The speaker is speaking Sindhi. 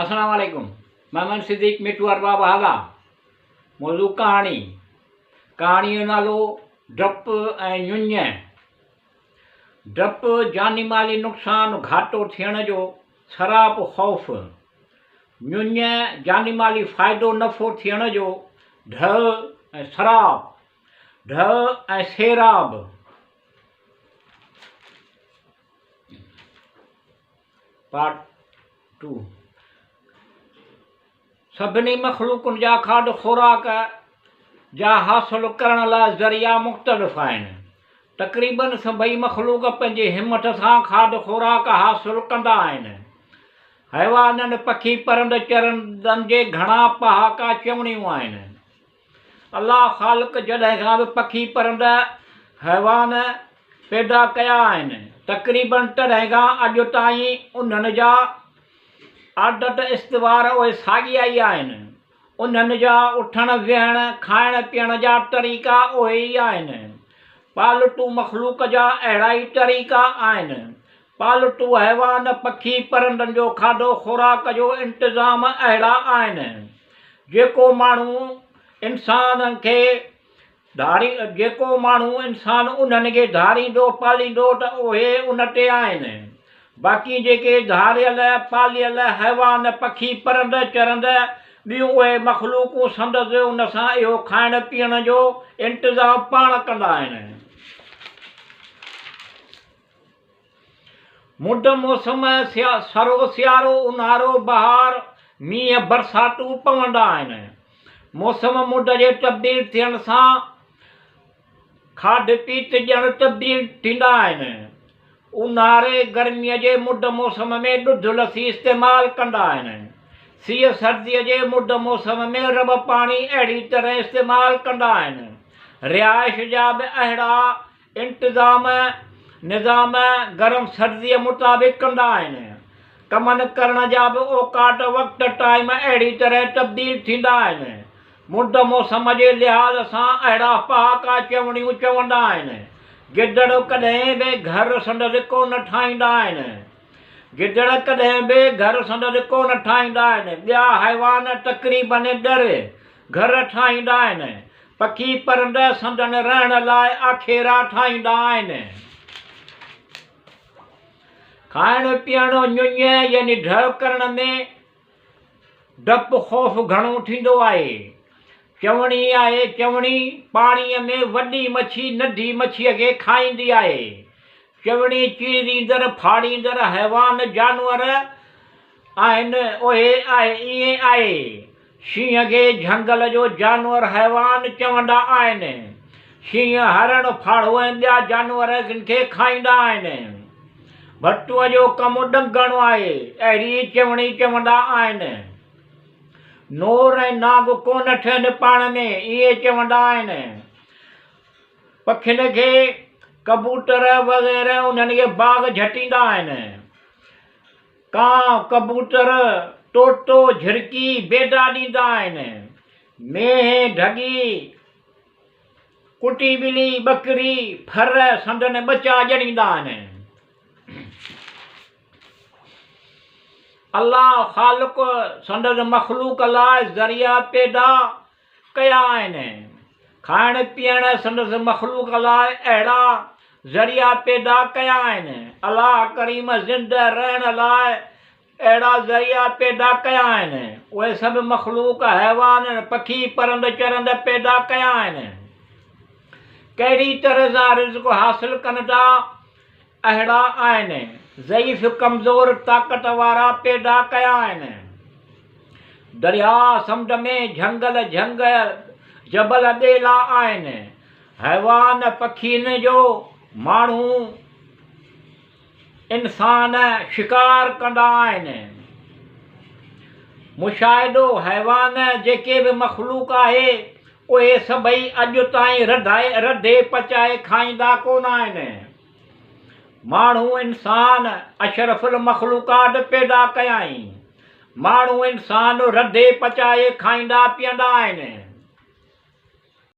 السلام عليڪم محمد صديق مٺو ارباب هالا موضوع ڪهاڻي ڪهاڻي جو نالو ڊپ ۽ ڃڃ ڊپ جاني مالي نقصان گهاٽو ٿيڻ جو سراپ خوف ڃڃ جاني مالي فائدو نفعو ٿيڻ جو ڍء ۽ سراپ ڍء ۽ سيراب پارٽ ٽو، سڀني مخلوقن جا کاڌ خوراڪ جا حاصل ڪرڻ لاء ذريعا مختلف آهن. تقريباً سڀئي مخلوق پنهنجي همٿ سان کاڌ خوراڪ حاصل ڪندا آهن. حيوانن، پکي پرند چرندن جي گهڻا پهاڪا چوڻيون آهن. الله خالق جڏهن کان به پکي پرند حيوان پيدا ڪيا آهن تقريباً تڏهن کان اڄ تائين انهن جا عادت استوار اهي ساڳيا ئي آهن. انهن جا اٿڻ ويهڻ کائڻ پيئڻ جا طريقا اهي ئي آهن. پالتو مخلوق جا اهڙا ئي طريقا آهن. پالتو حيوان، پکي، پرندن جو کاڌو خوراڪ جو انتظام اهڙا آهن، جيڪو ماڻهو انسان کي ڌاري جيڪو ماڻهو انسان انهن کي ڌاريندو پاليندو ته اهي ان تي آهن. باقي جيڪي ڌاريل پاليل حيوان، پکي، پرند، چرند، ٻيون اهي مخلوقون سندس ان سان اهو کائڻ پيئڻ جو انتظام پاڻ ڪندا آهن. مند موسم، سرو، سيارو، اونهارو، بهار، مينهن، برساتون پوندا آهن. موسم مند جي تبديل ٿيڻ سان کاڌ پيت ڄڻ تبديل ٿيندا آهن. اونهاري، گرميء جي مند موسم ۾ ڏڌ لسي استعمال ڪندا آهن. سيء سرديء جي مند موسم ۾ رٻ پاڻي اهڙي طرح استعمال ڪندا آهن. رهائش جا به اهڙا انتظام نظام گرم سرديء مطابق ڪندا آهن. ڪمن ڪرڻ جا به اوقات وقت ٽائيم اهڙي طرح تبديل ٿيندا آهن. مند موسم جي لحاظ سان اهڙا پهاڪا چوڻيون چوندا آهن. گدڙ ڪڏهن به گهر سندس ڪونه ٺاهيندا آهن. گدڙ ڪڏهن به گهر سندس ڪونه ٺاهيندا آهن. ٻيا حيوان تقريبن ڏر گهر ٺاهيندا آهن. پکي پرند سندن رهڻ لاء آکيرا ٺاهيندا آهن. کائڻ پيئڻ ڃڃ يعني ڍء ڪرڻ ۾ ڊپ خوف گهڻو ٿيندو آهي. چوڻي آهي چوڻي پاڻيء ۾ وڏي مڇي ننڍي مڇيء کي کائيندي آهي. چوڻي چيريندڙ ڦاڙيندڙ حيوان جانور آهن اهي آهي ائين آهي. شينهن کي جهنگل جو جانور حيوان چوندا آهن. شينهن هرڻ، ڦاڙهو ۽ ٻيا جانور کي کائيندا آهن. ڀٽوء جو ڪم ڏنگڻ آهي، اهڙي چوڻي چوندا آهن. نور ۽ نانگ ڪونه ٺهن پاڻ ۾، ائين چوندا آهن. پکين کي ڪبوتر وغيره انهن کي باغ جهٽيندا آهن. ڪانء، ڪبوتر، طوطو، جهرڪي بيدا ڏيندا آهن. مينهن، ڍڳي، ڪٽي ٻلي، ٻڪري، ڦر سندن ٻچا ڄڻيندا آهن. الله خالق سندس مخلوق لاء ذريعا پيدا ڪيا آهن. کائڻ پيئڻ سندس مخلوق لاء اهڙا ذريعا پيدا ڪيا آهن. الله ڪريم زنده رهڻ لاء اهڙا ذريعا پيدا ڪيا آهن. اهي سڀ مخلوق، حيوان، پکي، پرند چرند پيدا ڪيا آهن. ڪهڙي طرح سان رزق حاصل ڪن ٿا اهڙا آهن، ضعيف ڪمزور طاقت وارا پيدا ڪيا آهن. درياء سمنڊ ۾ جهنگل جهنگ جبل ٻيلا آهن. حيوان پکين جو ماڻهو انسان شڪار ڪندا آهن. مشاهدو حيوان جيڪي به مخلوق آهي اهي سڀئي اڄ تائين رڌائي رڌي پچائي کائيندا ڪونه آهن. ماڻهو انسان اشرف المخلوقات پيدا ڪيائين. ماڻهو انسان رڌي پچائي کائيندا پيئندا آهن.